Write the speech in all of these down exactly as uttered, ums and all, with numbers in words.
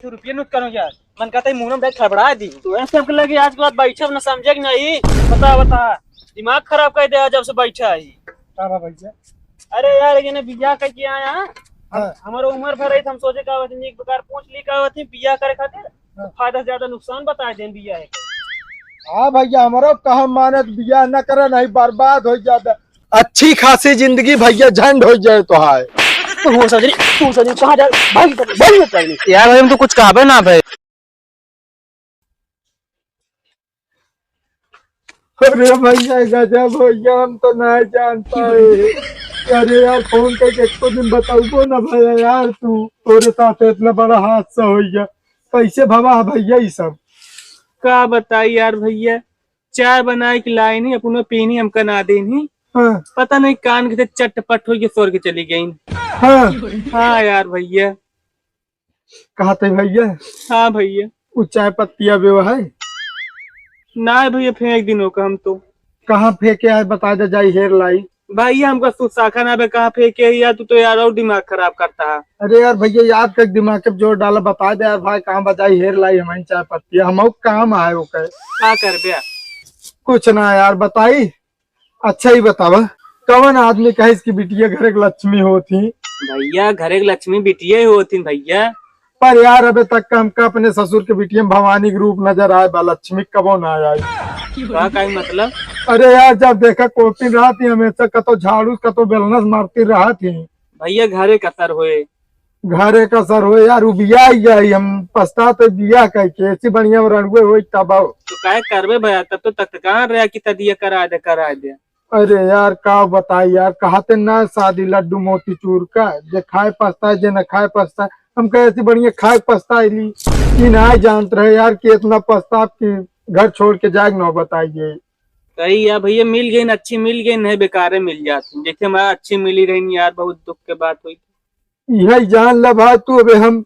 रुपये नोट करो यार, मन कहता है मुंह में बैठ खड़बड़ा दी। तो ऐसे हमके लगे आज के बाद बैठे ना, समझे कि नहीं? बता, बता, दिमाग खराब कर दे जब से बैठा है। का बा भैया? अरे यार, ये ना बियाह करके आया। हाँ। हमारे उम्र भर रही, हम सोचे का होती, एक प्रकार पूछ ली का होती बियाह करे खातिर। हाँ। फायदा से ज्यादा नुकसान बता देन बियाह है। हाँ भैया, हमरो कहा मानत, बियाह न करे, नहीं बर्बाद हो जाता। अच्छी खासी जिंदगी भैया झंड हो जाए तो हाय। तू हो सजनी, तू सजनी, कहाँ जा? भाई, भाई, भाई। यार भाई, हम तो कुछ कहबे ना भाई। अरे भैया, गजब भैया, हम तो नहीं जानता है। अरे यार, फोन करके एको दिन बताऊबो ना भैया यार, तू, तोरे साथ इतना बड़ा हादसा हो गया, कैसे भवा है भैया ये सब? का बताई यार भैया, चाय बनाए के लाइन ही, अपनो पीनी हमका ना देनी। हाँ। पता नहीं कान के चटपट हो के स्वर्ग चली गई। हाँ। हाँ यार भैया। कहा थे भैया? हाँ भैया। वो चाय पत्तिया बेवा है? ना भैया, फेंक दिनों का हम तो। कहाँ फेंके है, बता दे, जाई हेर लाई। भैया, हमका सुसाखा ना बे, कहाँ फेंके है यार, तू तो यार और दिमाग खराब करता है। अरे यार भैया, याद कर, दिमाग पे जोर डाला, बता दे यार भाई, कहाँ बजाई हेर लाई हमारी चाय पत्तिया, हम काम आए ओके। का कर बे? कुछ ना यार, बताई। अच्छा ही बतावा, कवन आदमी कहे इसकी बिटिया घर के लक्ष्मी होती? भैया, घर के लक्ष्मी बिटिया ही होती भैया। पर यार, अबे तक का हमका अपने ससुर के बिटिया में भवानी के रूप नजर आए बा, लक्ष्मी कबो ना आए। का, का मतलब? अरे यार, जब देखा कोपिन रहत ही हमेशा कतो झाड़ू, कतो बेलनस मारती रहत ही। भैया, घरे का सर होए। घरे का सर होए यार, उ बियाह ही आई, हम पछतात है बियाह कह के, ऐसी बढ़िया रंडुए होई तब आओ। तो काहे करबे भैया, तब तो तख्तकान रहा कि तदिया करा दे, करा दे। अरे यार, का बताई यार, कहते ना शादी लड्डू मोती चूर का, जे खाए पछताए, जे न खाए पछताए। हम कहे ऐसी बढ़िया खाए पछताए ली, कि ना जानत रहे यार कि इतना पछताप कि घर छोड़ के जाए के नौबत आई गई। सही है भैया, मिल गई न अच्छी मिल गई, नहीं बेकारे मिल जाती। जैसे हमारा अच्छी मिली रही यार, बहुत दुख के बात हुई। यही जान ल भाई तू, अबे हम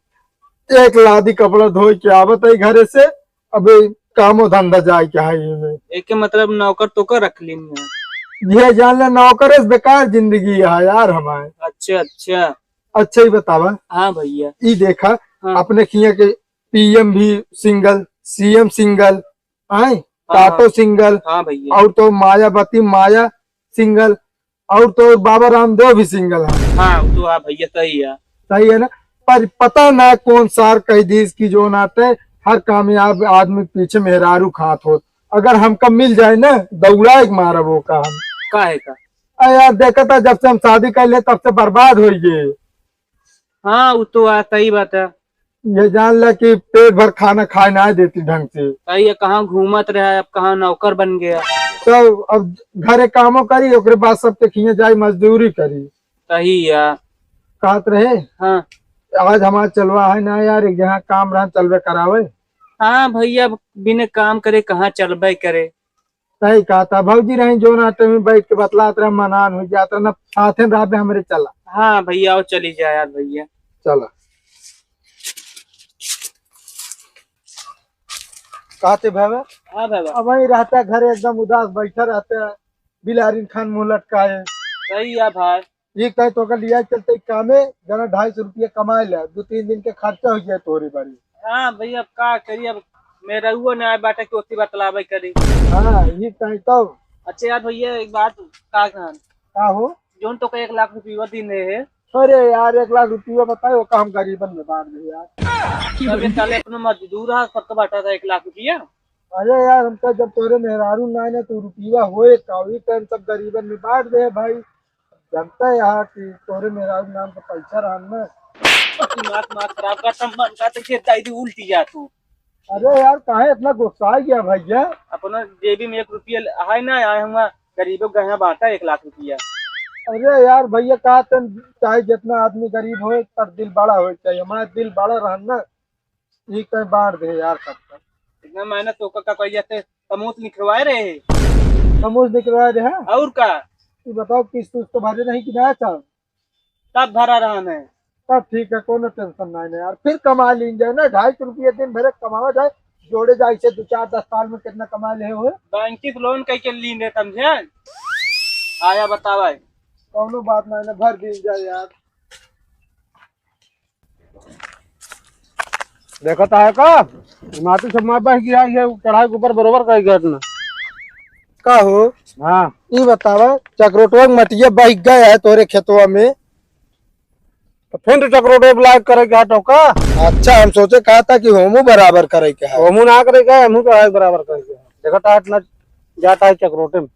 एक लादी कपड़ा धोए के आवत है घरे से, अबे कामो धंधा जाए के है इमे। एके मतलब नौकर तोकर रख लीन है। यह जान ले नौकर से बेकार जिंदगी है यार हमारे। अच्छा, अच्छा। अच्छा ही बतावा। हाँ भैया। ई देखा, हाँ। अपने किया के पीएम भी सिंगल, सीएम सिंगल, आए, हाँ, काटो हाँ। सिंगल, हाँ भैया। और तो मायावती माया सिंगल, और तो बाबा रामदेव भी सिंगल है। हाँ, वो तो हाँ भैया, सही है। सही है ना? पर पता ना कौन सार कह दीस कि जो नाते हर कामयाब आदमी के पीछे मेहरारू खात होत। अगर हमका मिल जाए ना, दौड़ा के मारब ओका हम। काहे का? अरे यार, देखा था जब से हम शादी कर ले तब से बर्बाद हो गए। हाँ, वो तो आ, सही बात है। ये जान ला कि पेट भर खाना खाए ना देती ढंग से। सही है, कहाँ घूमत रहा, अब कहाँ नौकर बन गया। तो अब घरे कामो करी, ओकरे बाद सबके खिए जाई मजदूरी करी। सही है। कहत रहे, हाँ। आज हमार चलवा है ना यार, एक जहाँ काम रहा चलबे करावे। हाँ भैया, अब बिना काम करे कहाँ चलबे करे। सही कहा था भौजी, रही जो नाते में बैठ के बतलात रहे, मनान हो जात रहे ना, साथे में रहबे हमरे चला। हाँ भैया, आओ चली जाए यार भैया। चला। कहते भाई, हाँ भाई। अब वही रहता है घरे एकदम उदास बैठा रहता है, बिलारिन खान मुंह लटकाए। सही है भाई। ये कहे तो का लिया चलते कामे, जना ढाई सौ रुपया कमाए ले, दो तीन दिन के खर्चा हो जाए तोरे बारी। हाँ भैया, अब का करी, अब मेहरारुओ ना आए बाटे कि ओती बतलावे करी। हाँ, ये कहे तो। अच्छा यार भैया, एक बात का कहन? का हो? जोन तो का एक लाख रुपया दिन रहे है। अरे यार, एक लाख रुपया बताए, ओका हम गरीबन में बांट दे यार। अबे साले, अपना मजदूर है, सबका बांटा था एक लाख रुपया। अरे यार, हमका जब तोरे मेहरारू ना आए ना, तो रुपया होए का, वही टाइम सब गरीबन में बांट दे भाई। जनता यहाँ की तोरे मेहरारू नाम का पैसा रहन ना। दिमाग, दिमाग खराब कर, तब मन का तो खेत जाई दी उल्टी जा तू। अरे यार, काहे इतना गुस्सा गया भैया? अपना जेबी में एक रुपया है ना, आए हुआ गरीबों के यहाँ बांटा एक लाख रुपया। अरे यार भैया, का तन चाहे जितना आदमी गरीब होए, पर दिल बड़ा होए चाहिए। हमारा दिल बड़ा रहन ना, ये कहीं बांट दे यार सबका। इतना मेहनत तो का, का कही जाते, समोस निकलवाए रहे। समोस निकलवाए रहे हैं? और का? तू बताओ, किस्त उस्त तो भरे नहीं कि ना साहब? सब भरा रहा है। तब ठीक है, कोनो टेंशन नहीं ना यार, फिर कमा लीन जाए ना, ढाई सौ रुपये दिन भरे कमावा जाए, जोड़े जाए इसे दो चार दस साल में कितना कमा ले हो। बैंक से लोन कह के लीन रहे, समझे? आया बतावा है। कोनो बात नहीं ना, भर दीन जाए यार। देखत आहे का? माटी सब माँ बह गया, ये चढ़ाई के ऊपर बरोबर कर गया इतना। का हो? हाँ। ई बतावा, चकरोटवा के मटिया बह गया है तोरे खेतवा में? तो फिर तो चकरोटवा ब्लॉक करे के है तो का? अच्छा, हम सोचे कहा था कि होमू बराबर करे के है। होमू ना करे के है, हमू तो है बराबर करे के है। देखत आहे इतना जाता है चकरोटे में।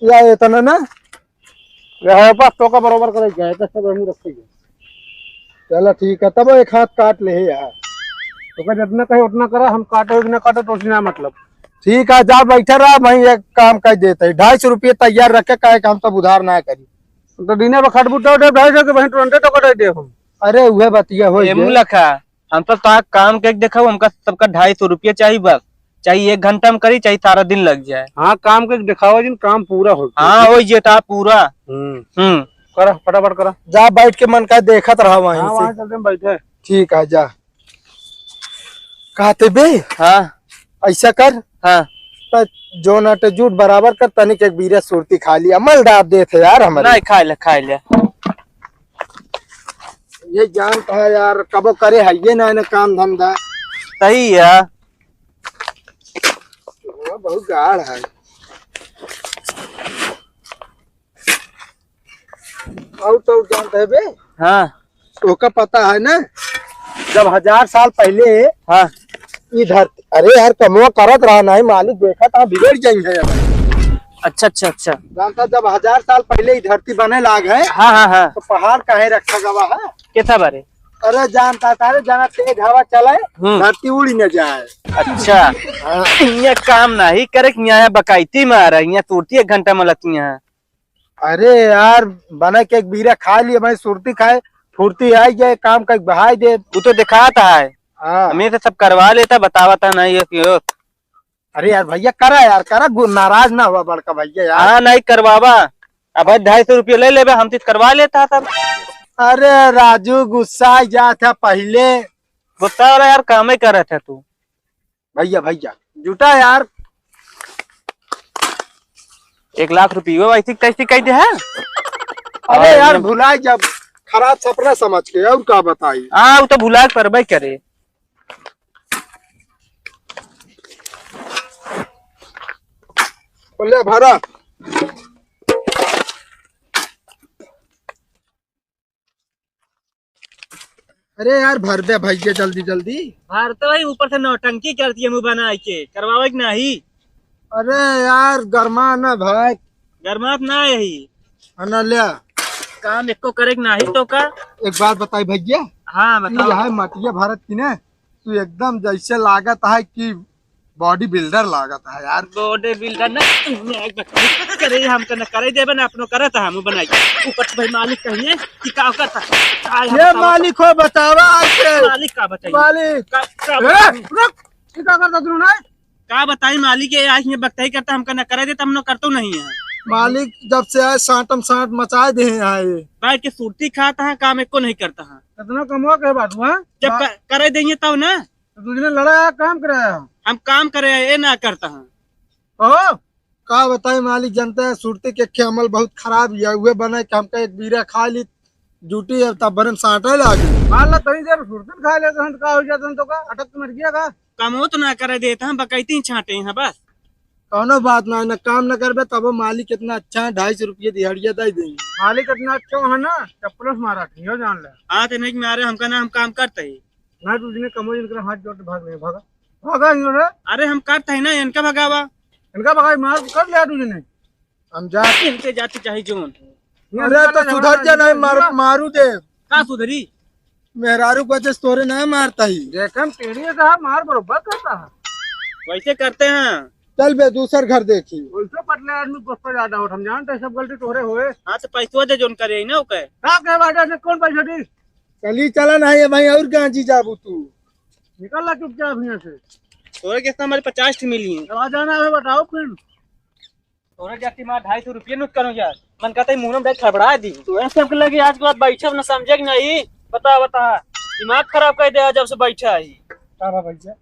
या इतना ना? यह है बस, तोका बरोबर करे के है, तो सब हमू रखे के। चला ठीक है, तब एक हाथ काट ले यार। तोका जितना कहे उतना करा, हम काटे कि ना काटे तो उससे ना मतलब। ठीक है, जा बैठा रहा, मैं एक काम कर देता है, ढाई सौ रुपये तैयार रखे, काहे काम सब उधार ना करी। तो दिने में खटबू तो दे ढाई सौ के, वहीं तुरंते तो कटे दे हम। अरे उहे बतिया हो ए गया। मुलखा, हम तो ताक काम के देखा, हमका सबका ढाई सौ रुपया चाहिए बस, चाहे एक घंटा में करी, चाहे सारा दिन लग जाए। हाँ, काम के दिखावा जिन, काम पूरा हो। हाँ, हो ये ता पूरा। हम्म। हम्म। करा, फटाफट करा। जा बैठ के मन का देखत रहा वहीं हाँ, से। वहाँ चलते हम बैठे। ठीक है, जा। कहते बे? हाँ। ऐसा कर। हाँ। त जो नट जूट बराबर कर, तनिक एक बीरा सुरती खा लिया, मल डाब देत है यार हमारे। नहीं, खा ले, खा ले। ये जानता है यार, कबो करे है ये ना, ना काम धंधा। सही है। वो बहुत गाढ़ है। और तो जानता है बे? हाँ। तोका पता है ना, जब हजार साल पहले हाँ। ई धरती, अरे यार, कमवा करत रहा नहीं, मालिक देखा था, बिगड़ जाई है अब। अच्छा, अच्छा, अच्छा। जानता, जब हजार साल पहले ई धरती बने लाग है, हाँ, हाँ, हाँ। तो पहाड़ काहे रखा गवा है? कैसा बारे? अरे जानता, तारे जाना तेज हवा चले, हम्म। धरती उड़ी न जाए। अच्छा। हाँ। ये काम नहीं करे कि यहाँ बकायती मारा, यहाँ तुरती एक घंटा में लगती यहाँ। अरे यार, बना के एक बीरा खा लिए भाई, सुरती खाए, फुर्ती आई जाए, काम का बहाई दे। वो तो दिखाता है। हाँ। हमें तो सब करवा लेता, बतावता नहीं है कि हो। अरे यार भैया, करा यार, करा, गु-, नाराज ना हुआ बड़का भैया यार। हाँ, नहीं करवावा। अब भाई ढाई सौ रुपये ले लेबे, हम तो करवा लेता सब। अरे राजू, गुस्सा आ जाता पहले। गुस्सा वाला यार काम ही कर रहा था तू। भैया, भैया, जुटा यार। एक लाख रुपये वो ऐसी तैसी कह दे है। अरे और यार, ये भुला जब खराब सपना समझ के, और का बताई? हाँ, वो तो भुला के परबे करे। बोले भरा। अरे यार, भर दे भैया, जल्दी जल्दी। भर तो भाई, ऊपर से नौटंकी करती है मुंह बनाए के, करवावे कि नहीं? अरे यार, गरमा ना भाई। गरमात ना यही। है ना, ले। काम एको करे कि नहीं तो का? एक बात बताई भैया। हाँ, तू बताओ। यहाँ मटिया भारत की ना, तू एकदम जैसे लागत है कि बॉडी बिल्डर लागत है यार। बॉडी बिल्डर ना, तू ना एक बार करे, हम तो ना करे देबे ना, अपनो करत है, हम बनाई। ऊपर से भाई मालिक कहिए कि का करता है? का यहाँ ये बताओ? मालिक हो, बतावा आके। मालिक का बताइए? मालिक। का, का ए, बताइए? रुक, ये का करता तू ना? का बताई मालिक, ये आज ये बकताई करता, हमका ना करे देता, हम ना करतो नहीं है। मालिक जब से आए, साटम साट मचाए दे हैं यहाँ ये। बैठ के सुरती खाता है, काम एको नहीं करता है। कितना कमवा के बात हुआ? जब मा- क-, करे देंगे तब ना। तो तुझने लड़ा है, काम कराया? हम काम करे हैं, ये ना करता है। कहो। का बताई मालिक, जनता है, सुरती के खे अमल बहुत खराब है, उहे बने कि हमका एक बीरा खा ली, जूटी है, तब बने में साटे लागी। मान ला, तनी देर सुरती खा लेते हैं, तो का हो जाता है, तो का अटक के मर गया का? कमो तो ना करे देता, हम बकैती ही छाटे हैं बस। कौनो बात ना, ना काम ना करबे, तबो मालिक इतना अच्छा है, ढाई सौ रुपये दिहाड़िया दे देंगे। मालिक इतना अच्छा है ना, चप्पलों से मारा ठीक है, जान ले। हाँ, तो नहीं मारे, हमका ना, हम काम करते ही। ना, तू जिन्हें कमो, इनका हाथ जोड़ के भाग ले, भागा। भागा, इन्होंने। अरे, हम करते ही ना, इनका भगावा। इनका भगाई, मार कर लिया तू जिन्हें। हम जा। इनके जाति चाहे जोन। अरे, तो सुधर जा, नहीं मार, मारू दे। का सुधरी? मेहरारू को जस तोरे ना मारता ही। देखम टेढ़िए का मार बरोबर करता है। वैसे करते हैं। चल बे, दूसर घर देखी। वैसे पटले आदमी गुस्सा ज्यादा होत, हम जानते हैं सब गलती तोरे होए। हाँ, तो पैसवा दे जोन करे ना ओके। का कहे बाटे से कौन पैसा दी? चली चला ना ये भाई, और गांजी जाबू तू। निकल ला चुपचाप यहाँ से। तोरे कितना हमारे पचास ठी मिली है। अब आ जाना है, बताओ फिर। तोरे जाति मार ढाई सौ रुपये नोट करो यार। मन कहता है मुंह में डाल खड़बड़ा दी। तो ऐसे हमके लगे आज के बाद बैठे ना, समझे कि नहीं? बता, बता। दिमाग खराब कर दे जब से बैठा है। का बा भैया?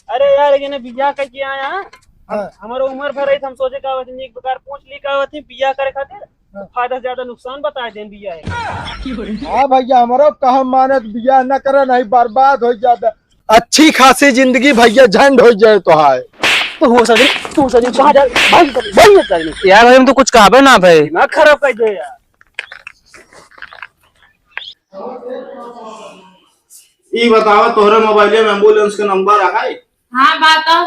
अरे यार, ये ना बियाह करके आया। हाँ। हमारा उम्र भर रही, हम सोचे का होती, एक प्रकार पूछ ली का होती बियाह करे खातिर। हाँ। फायदा से ज्यादा नुकसान बताए देन बियाह है। हाँ भैया, हमारा कहा मानत बियाह न करे, नहीं बर्बाद हो जाता। अच्छी खासी जिंदगी भैया झंड होइ जाए तो है। तू हो सके, तू हो सके, कहाँ जा, भाई, भाई, भाई। यार भाई, हम तो कुछ कहबे ना भाई। दिमाग खराब कर दे यार। ई बतावा, तोहरे मोबाइले में एम्बुलेंस के नंबर है? हाँ, बा तो।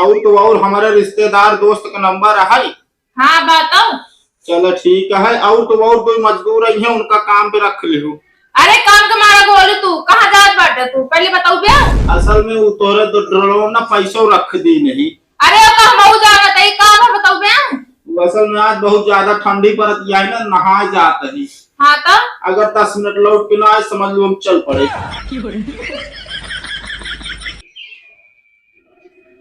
और तो और हमारे रिश्तेदार दोस्त के नंबर है? हाँ, बा तो। चलो ठीक है, और तो और कोई मजदूर आई है, उनका काम पे रख लिहो। अरे कौन के मारा गोलू तू, कहाँ जात बाटे तू, पहले बताऊ बे। असल में वो तोहरे दो ड्रोन ना पैसों रख दी नहीं। अरे ओका हमहू जानत हई, का बा बताऊ बे? वो असल में आज बहुत ज्यादा ठंडी पड़त है ना, नहाए जात ही। हाँ तो? अगर दस मिनट लौट के ना आए, समझ लो हम चल पड़े।